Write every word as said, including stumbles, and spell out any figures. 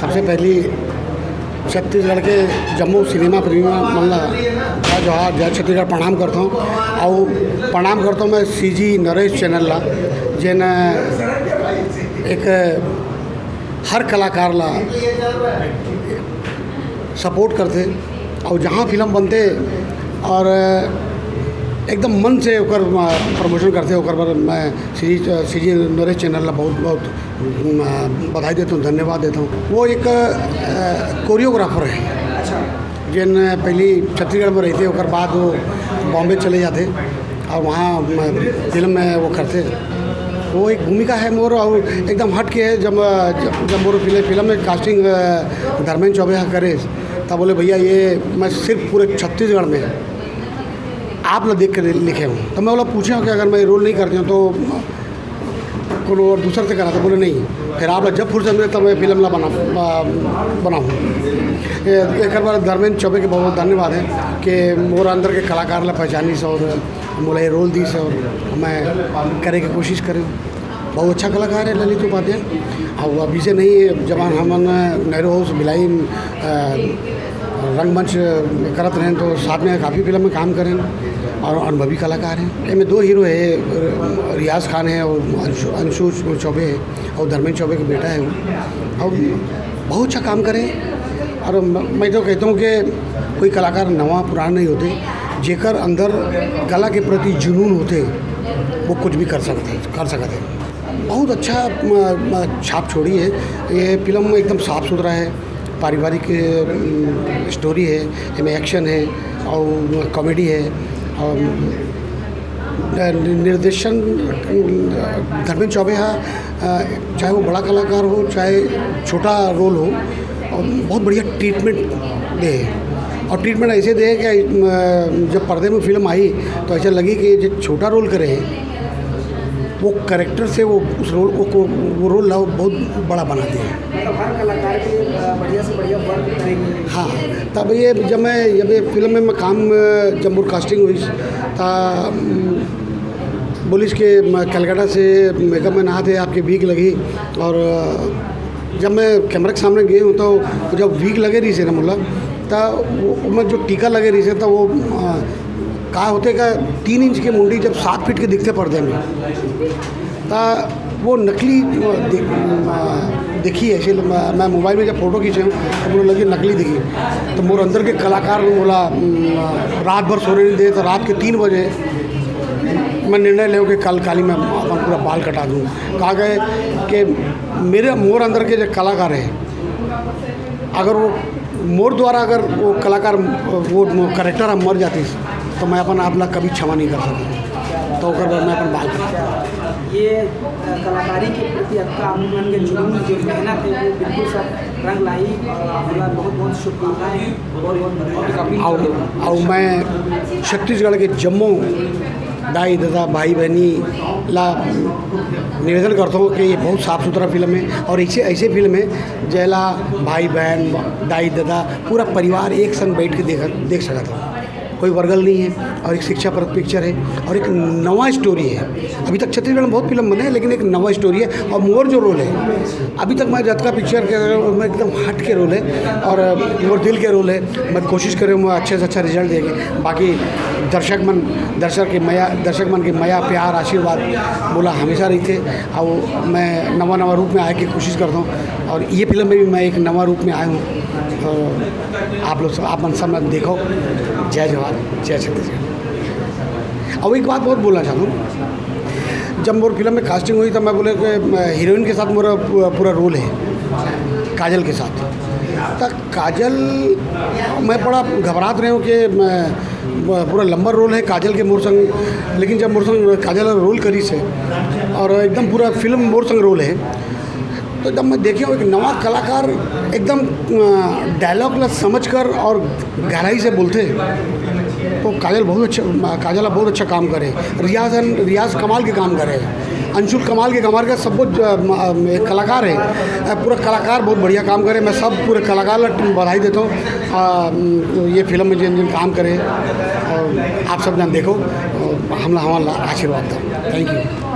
सबसे पहली छत्तीसगढ़ के जम्मो सिनेमा प्रेमी मन ला जय जोहार, जय छत्तीसगढ़, प्रणाम करता हूँ। और प्रणाम करता हूँ मैं सीजी नरेश चैनल ला, जेन एक हर कलाकार ला सपोर्ट करते और जहाँ फिल्म बनते और एकदम मन से ओकर प्रमोशन करते, ओकर बर मैं सीजी सीजी नरेश चैनल ला बहुत बहुत बधाई देता हूँ, धन्यवाद देता हूँ। वो एक कोरियोग्राफर है, जेन पहली छत्तीसगढ़ में रहते, ओकर बाद वो बॉम्बे चले जाते और वहाँ म, फिल्म में वो करते। वो एक भूमिका है मोर और एकदम हट के है। जब जब, जब मोर फिल्म फिल्म में कास्टिंग धर्मेंद्र चौबे हा करे, तब बोले, "भैया, ये मैं सिर्फ पूरे छत्तीसगढ़ में आप लोग देख के लिखे हूँ।" तो मैं बोला, "पूछे हूँ कि अगर मैं ये रोल नहीं करती हूँ तो कोनो और दूसर से करा?" तो बोले, "नहीं, फिर आप लोग जब फुर्सत मिले तब मैं फिल्म ला बना बनाऊँ।" एक बार धर्मेंद्र चौबे के बहुत बहुत धन्यवाद है कि मोर अंदर के कलाकार ला पहचानी से और मोला ये रोल दी से और मैं करे के कोशिश करे। बहुत अच्छा कलाकार है ललित उपाध्याय। और वो अभी से नहीं, जब हमन नेहरू हाउस भिलाई रंगमंच करत रहें तो साथ में काफ़ी फिल्म में काम करें और अनुभवी कलाकार हैं। इनमें दो हीरो है, रियाज खान है और अंशु अंशु चौबे है और धर्मेंद्र चौबे का बेटा है वो। और बहुत अच्छा काम करें। और मैं तो कहता हूँ कि कोई कलाकार नवा पुराना नहीं होते, जेकर अंदर कला के प्रति जुनून होते, वो कुछ भी कर सकते कर सकते हैं। बहुत अच्छा छाप छोड़ी है। ये फिल्म एकदम साफ सुथरा है, पारिवारिक स्टोरी है, इसमें एक्शन है और कॉमेडी है और निर्देशन धर्मेंद्र चौबे हा। चाहे वो बड़ा कलाकार हो, चाहे छोटा रोल हो, और बहुत बढ़िया ट्रीटमेंट दे। और ट्रीटमेंट ऐसे दे कि जब पर्दे में फिल्म आई तो ऐसा लगे कि जो छोटा रोल करे हैं वो करेक्टर से वो उस रोल को, को वो रोल ला बहुत बड़ा बना दिया। मतलब हर कलाकार के लिए बढ़िया से बढ़िया वर्क करेंगे। हाँ, तब ये जब मैं जब ये फिल्म में मैं काम जब मोर कास्टिंग हुई था, बोलिस के कलकत्ता से मेकअप मैन आते आपके वीक लगी। और जब मैं कैमरा के सामने गए हूँ तो जब वीक लगे रही से ना मोला, तो मैं जो टीका लगे रही से तो वो का होते का तीन इंच के मुंडी जब सात फीट के दिखते पर्दे में, तो वो नकली देखी ऐसे। मैं मोबाइल में जब फोटो खींचे हूँ तो मुझे लगी नकली दिखी। तो मोर अंदर के कलाकार बोला, रात भर सोने नहीं दे, तो रात के तीन बजे मैं निर्णय ले कि कल काली मैं अपन पूरा बाल कटा दूँ। कहा गए कि मेरे मोर अंदर के जो कलाकार है, अगर वो मोर द्वारा अगर वो कलाकार वो करेक्टर हम मर जाते तो मैं अपन आप ला कभी क्षमा नहीं कर सकता। तो ओकर बाद मैं अपन बाल कटा दूँ। ये कलाकारी के प्रति आपका आप मन के जुनून जो मेहनत है वो बिल्कुल सब रंग लाई। और आप बहुत बहुत शुभकामनाएं। और मैं छत्तीसगढ़ के जम्मो दाई ददा भाई बहनी ला निवेदन करता हूँ कि ये बहुत साफ सुथरा फिल्म है और ऐसे ऐसे फिल्म है जैला भाई बहन दाई ददा पूरा परिवार एक संग बैठ के देख देख सकता है। कोई वर्गल नहीं है और एक शिक्षाप्रद पिक्चर है और एक नवा स्टोरी है। अभी तक छत्तीसगढ़ में बहुत फिल्म बने हैं लेकिन एक नवा स्टोरी है। और मोर जो रोल है अभी तक मैं जतका पिक्चर के मैं एकदम हट के रोल है और मोर दिल के रोल है। मैं कोशिश करूँ मैं अच्छे से अच्छा रिजल्ट देके बाकी दर्शक मन दर्शक के मया दर्शक मन के मया प्यार आशीर्वाद मोला हमेशा रही थे। और मैं नवा नवा रूप में आए की कोशिश करता हूँ और ये फिल्म में भी मैं एक नवा रूप में आया हूँ। तो आप लोग सब आप मन सब देखो। जय जोहार, जय छत्तीसगढ़। और एक बात बहुत बोलना चाहता हूँ, जब मोर फिल्म में कास्टिंग हुई तब मैं बोले कि हीरोइन के साथ मेरा पूरा रोल है काजल के साथ। तो काजल मैं बड़ा घबरात रहे हूँ कि पूरा लंबा रोल है काजल के मोर संग, लेकिन जब मोर संग काजल रोल करी से और एकदम पूरा फिल्म मोर संग रोल है तो जब मैं देखे हूँ एक नवा कलाकार एकदम डायलॉग ला समझ कर और गहराई से बोलते तो काजल बहुत अच्छा काजल बहुत अच्छा काम करे। रियाज रियाज कमाल के काम करे। अंशुल कमाल के कमाल का सब कुछ कलाकार है। पूरा कलाकार बहुत बढ़िया काम करे। मैं सब पूरे कलाकार ला बधाई देता हूँ। ये फिल्म में जिन जिन काम करे और आप सब जन देखो हमला हमारा आशीर्वाद दो। Thank you.